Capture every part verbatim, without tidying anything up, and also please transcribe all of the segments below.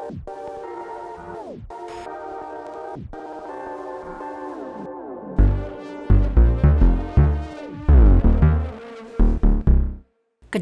Ka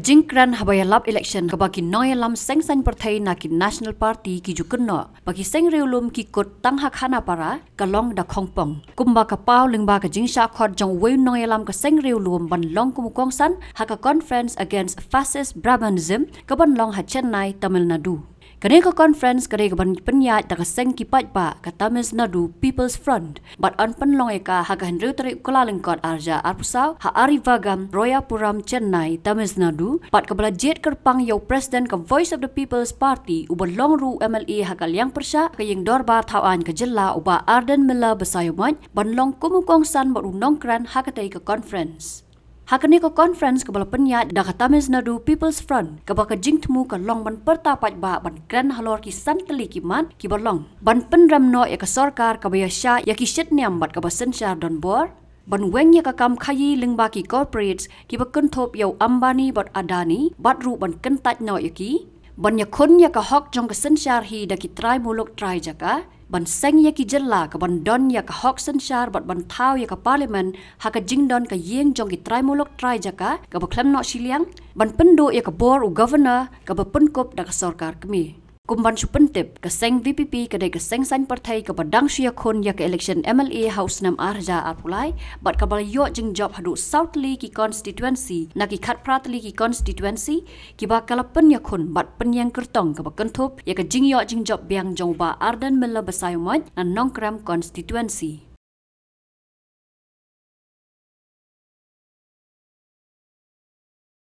jingkren haba ïalap election kaba ki nongïalam seng saiñ pyrthei na ki National Party ki ju kynnoh ba ki seng riewlum ki kut tang ha Khanapara ka long da khongpong. Kumba ka paw lyngba ka jingshah khot jong uwei u nongïalam ka seng riewlum ban long kum u kongsan ha ka Conference Against Fascist Brahmanism kaban long ha Chennai, Tamil Nadu. Kane ka conference ka dei kaban pynïaid da ka seng ki paidbah ka Tamil Nadu People's Front bad yn pynlong ïa ka ha ka hynriew tarik u Kyllalyngkot arhajar arphew saw ha Arivagam, Royapuram, Chennai, Tamil Nadu, bad kaba la jied kyrpang ïa u President ka Voice of the People's Party uba long ruh u M L A ha ka liang pyrshah ka ïing dorbar thaw aiñ ka jylla u Bah Ardent Miller Basaiawmoit ban long kum u kongsan bad u nongkren ha katei ka conference. Ha kane ka conference kaba la pynïaid da ka Tamil Nadu People's Front kaba ka jingthmu ka long ban pyrta paidbah ban kren halor ki san tylli ki mat kiba long ban pynrem noh ïa ka sorkar kaba ïaishah ïa ki shit niam bad kaba synshar donbor, ban weng ïa ka kam khaïi lyngba ki corporates kiba kynthup ïa u Ambani bad Adani bad ruh ban kyntait noh ïa ki, ban ïakhun ïa ka hok jong ka synshar hi da ki trai muluk trai jaka, ban seng ïa ki jylla kaban don ïa ka hok synshar bad ban thaw ïa ka Parliament ha ka jingdon ka ïing jong ki trai muluk trai jaka kaba khlem noh shiliang, ban pynduh ïa ka bor u Governor kaba pynkup da ka sorkar kmie. Kum ban shu pyntip, ka seng V P P ka dei ka seng saiñ pyrthei kaba dang shu ïakhun ïa ka election M L A ha u snem arhajar arphew lai bad kaba la ïoh jingjop haduh saw tylli ki constituency na ki khatphra tylli ki constituency kiba ka la pynïakhun bad pynïeng kyrtong kaba kynthup ïa ka jingïoh jingjop biang jong u Bah Ardent Miller Basaiawmoit na Nongkrem constituency.